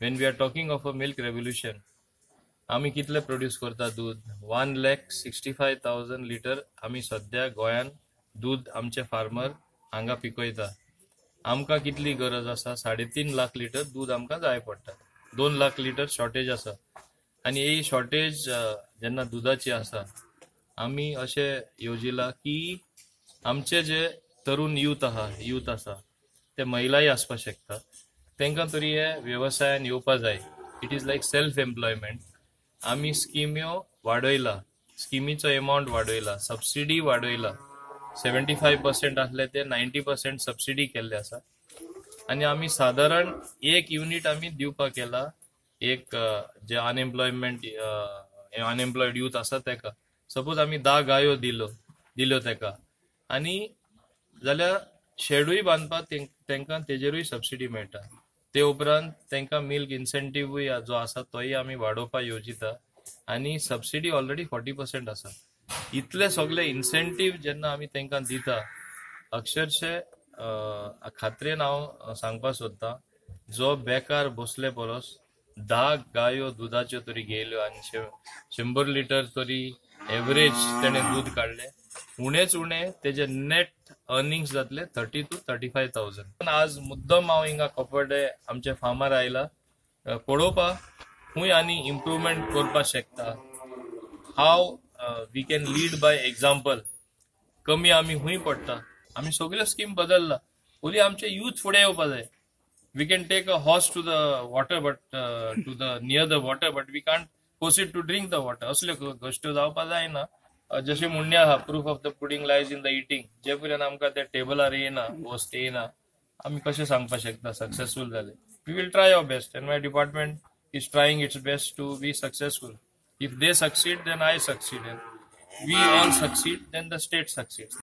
When we are talking of a milk revolution, आमी कितले produce करता दूध? 1,65,000 लिटर आमी सद्या गोंयान दूध आमचे फार्मर हांगा पिकयता. आमकां कितली गरज आसा? 3.5 लाख लिटर दूध आमकां जाय पडटा. 2 लाख लिटर शॉर्टेज आसा आनी ही शॉर्टेज जेन्ना दुधाची आसा, आमी अशें येवजिलां की आमचे जे तरुण यूथ आहा, यूथ आसा, ते महिलाय आसपाक शकता, तांकां तरी हे वेवसायान येवपा जाय. It is like self employment. आमी स्किम्यो वाडयला, स्किमीचो एमावंट वाडयला, सबसिडी वाडयला. 75% आसले ते 90% सबसिडी केल्ले आसा. आनी आमी सादारण एक युनीट आमी दिवपाक केला एक जे अनएम्प्लॉयड यूथ आसा तेका. सपोज आमी 10 गायो दिल्यो तेका, आनी जाल्यार शेडूय बांदपाक तेंकां तेजेरूय सबसिडी मेळटा. ते उपरांत तेंकां मिल्क इन्सेंटिव्हूय जो आसा तोय आमी वाडोवपाक येवजिता आनी सबसिडी ऑलरेडी 40% आसा. इतले सगळे इन्सेंटीव जेन्ना आमी तेंकां दिता, अक्षरशे खात्रेन हांव सांगपाक सोदतां, जो बेकार बसले परस 10 गायो दुधाच्यो तरी घेयल्यो आनी 100 लिटर तरी एवरेज तेणें दूद काडलें, उणेच उणें तेजे नेट अर्निंग्स जातले 30 to 35,000. आज मुद्दम हांव हिंगा कपडे आमचे फार्मार आयला पळोवपाक खूंय आनी इम्प्रुवमेंट करपाक शकता. How we can lead by example. कमी आमी खूंय पडटा, आमी सगळ्यो स्कीम बदल्ला. ओली आमचे यूथ फुडें येवपा जाय. We can take a horse to the water, but to the near the water, but we can't force it to drink the water. असल्यो गोश्ट्यो जावपा जायना. जशें म्हणणें आहा, proof of the pudding lies in the eating. जे पर्यंत आमकां त्या टेबलार येयना, वस्त येयना, आमी कशें सांगपाक शकता सक्सेसफूल जाले? We will try our best and my department is trying its best to be successful. If they succeed, then I succeed, and we all succeed, then the state succeeds.